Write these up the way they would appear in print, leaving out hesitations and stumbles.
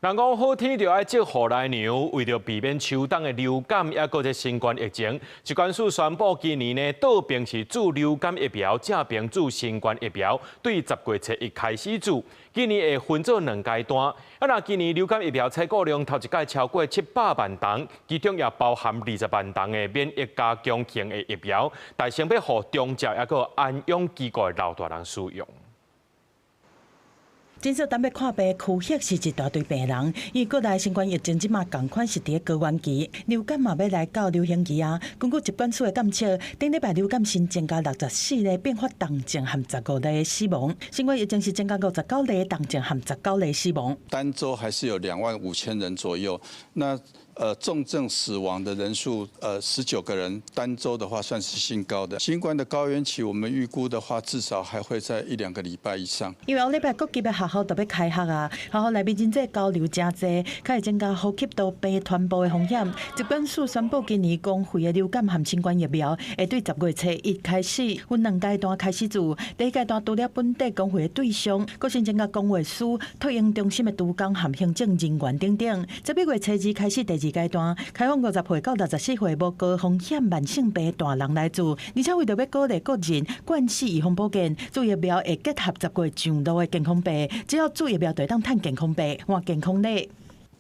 人講好天就愛積雨來涼，為著避免秋冬的流感，抑閣這新冠疫情，疾管署宣布今年呢，倒爿是注流感疫苗，正爿注新冠疫苗，對10月初一開始注。今年會分做兩階段。啊，若今年流感疫苗採購量頭一擺超過700萬筒，其中也包含20萬筒的免疫加強型的疫苗，但先欲予長照抑閣安養機構的老大人使用。診所等欲看病，區域是一大堆病人。因為國內新冠疫情這馬仝款是佇高原期，流感嘛欲來到流行期啊。根據疾管署的監測，頂禮拜流感新增加64例併發重症和15例死亡。新冠疫情是增加59例重症和19例死亡。單週還是有25,000人左右。那重症死亡的人數，19個人，單週的話算是新高的。新冠的高原期，我們預估的話，至少還會在一兩個禮拜以上。因為後禮拜各級的學校都欲開學啊，學校內面人際交流誠濟，較會增加呼吸道病傳播的風險。疾管署宣布，今年公費的流感和新冠疫苗會對10月初一開始分兩階段開始注。第一階段除了本地公費的對象，閣新增加公衛署托嬰中心的督工和行政人員等等。11月初二開始第二階段，開放50歲到64歲無高風險慢性病大人來注，而且為著欲鼓勵個人慣性預防保健，注疫苗會結合10月上路的健康幣，只要注疫苗就會當趁健康幣換健康禮。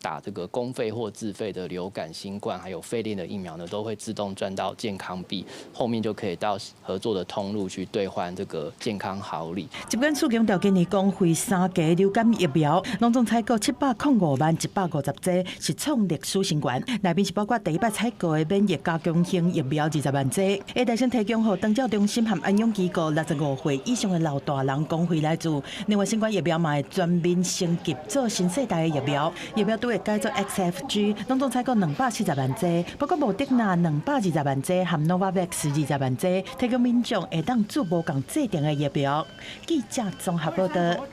打這個公費或自費的流感、新冠還有肺炎的疫苗呢，都會自動賺到健康幣，後面就可以到合作的通路去兌換這個健康好禮。疾管署強調，今年公費三劑流感疫苗，攏總採購705萬,150劑，是創歷史新高。內面是包括第一擺採購的免疫加強型疫苗20萬劑，會代先提供予長照中心和安養機構65歲以上的老大人公費來注。另外，新冠疫苗嘛會全面升級做新世代的疫苗，疫苗都會改做 XFG，攏總採購240萬劑，包括莫德納220萬劑和 Novavax 20萬劑，提供民眾會當注無仝劑型的疫苗。記者綜合報道。